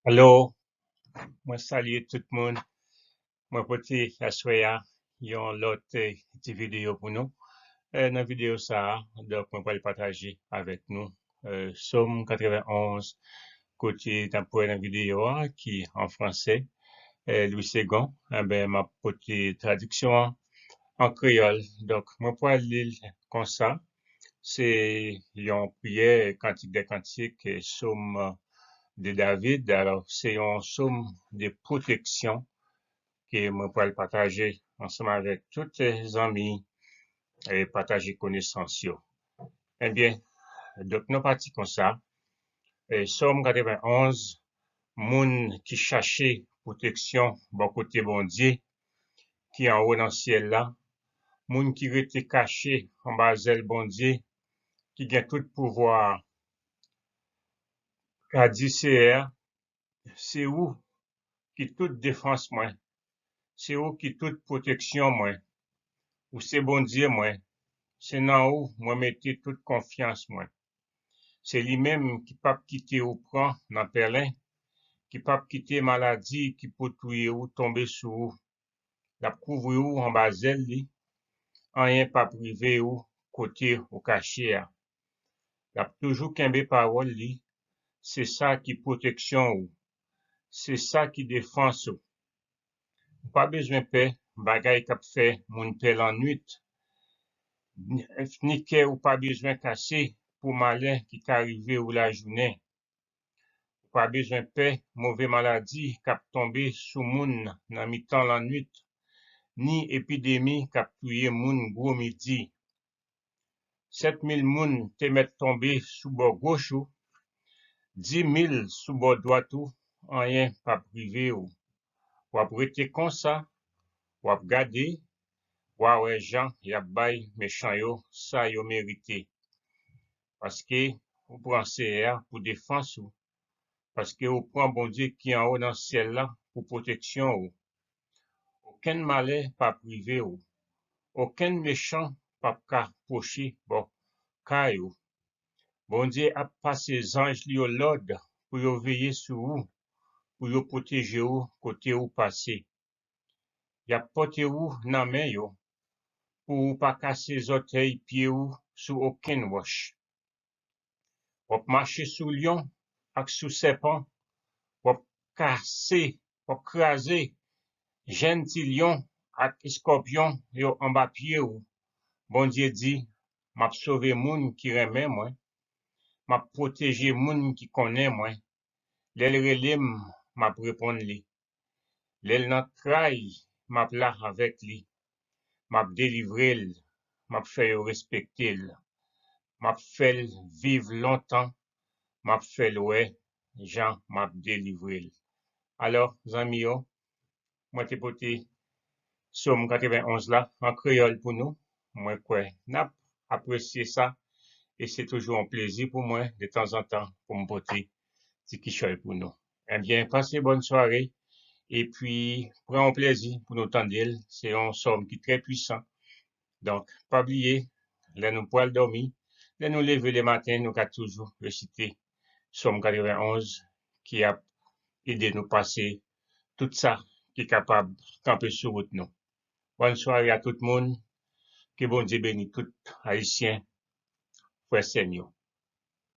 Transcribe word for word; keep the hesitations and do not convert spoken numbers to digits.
Alo, mwen salye tout moun. Mwen pote aswè a yon lòt eh, ti videyo pou nou. Eh, nan videyo sa a, donk mwen pral pataje avèk nou eh, Sòm katrevenonz, kote n ap wè nan videyo a ki an franse, eh, Louis Segond, enben m ap pote tradiksyon an an kreyòl. Donk, mwen pral li l konsa. Se yon priyè, kantik dè kantik, sòm de David. Alò, se yon sòm de pwoteksyon ke mwen pral pataje ansanm avèk tout zanmi e pataje konesans yo. Ebyen, donk, nou pati konsa. E, Sòm katrevenonz, moun ki chache pwoteksyon bò kote Bondye, ki anwo nan syèl la, moun ki rete kache anba zèl Bondye, ki gen tout pouvwa a, ka di Seyè a, se ou ki tout defans mwen, se ou ki tout pwoteksyon mwen, ou se Bondye mwen, se nan ou mwen mete tout konfyans mwen. Se li menm ki p ap kite ou pran nan pèlen, ki p ap kite maladi ki pou touye ou tonbe sou ou. L ap kouvri ou anba zèl li, anyen p ap rive ou kote ou kache a. L ap toujou kenbe pawòl li, se sa ki pwoteksyon ou, se sa ki defans ou. Ou pa bezwen pè bagay k ap fè moun pè lannwit, ni kè ou pa bezwen kase pou malè ki ka rive ou lajounen. Ou pa bezwen pè move maladi k ap tonbe sou moun nan mitan lannwit, ni epidemi k ap touye moun gwo midi. Sèt mil moun te mèt tonbe sou bò goch ou, di mil sou bò dwat ou, anyen p ap rive ou. W ap rete konsa, w ap gade, w a wè jan y ap bay mechan yo sa yo merite. Paske ou pran Seyè a pou defans ou, paske ou pran Bondye ki anwo nan syèl la pou pwoteksyon ou. Okenn malè p ap rive ou, okenn mechan p ap ka pwoche bò kay ou. Bondye ap pase zanj li yo lòd pou yo veye sou ou, pou yo pwoteje ou kote ou pase. Y ap pote ou nan men yo, pou ou pa kase zòtèy pye ou sou okenn wòch. W ap mache sou lyon ak sou sèpan, w ap kase, w ap kraze jèn ti lyon ak eskòpyon yo anba pye ou. Bondye di, m ap sove moun ki renmen mwen, m ap pwoteje moun ki konnen mwen. Lè l rele m, m ap reponn li. Lè l nan tray, m ap la avèk li. M ap delivre l, m ap fè yo respekte l. M ap fè l viv lontan, m ap fè l wè jan m ap delivre l. Alò, zanmi yo, mwen te pote Sòm katrevenonz la an kreyòl pou nou. Mwen kwè n ap apresye sa e se toujou yon plezi pou mwen detanzantan pou m pote ti kichòy pou nou. Ebyen, pase bòn sware epi pran yon plezi pou nou tande l. Se yon sòm ki trè pwisan. Donk, pa bliye, lè nou pral dòmi, lè nou leve lematen, nou ka toujou resite Sòm katrevenonz ki ap ede nou pase tout sa ki kapab kanpe sou wout nou. Bòn sware a tout moun. Ke Bondye beni tout Ayisyen, frè sè m yo.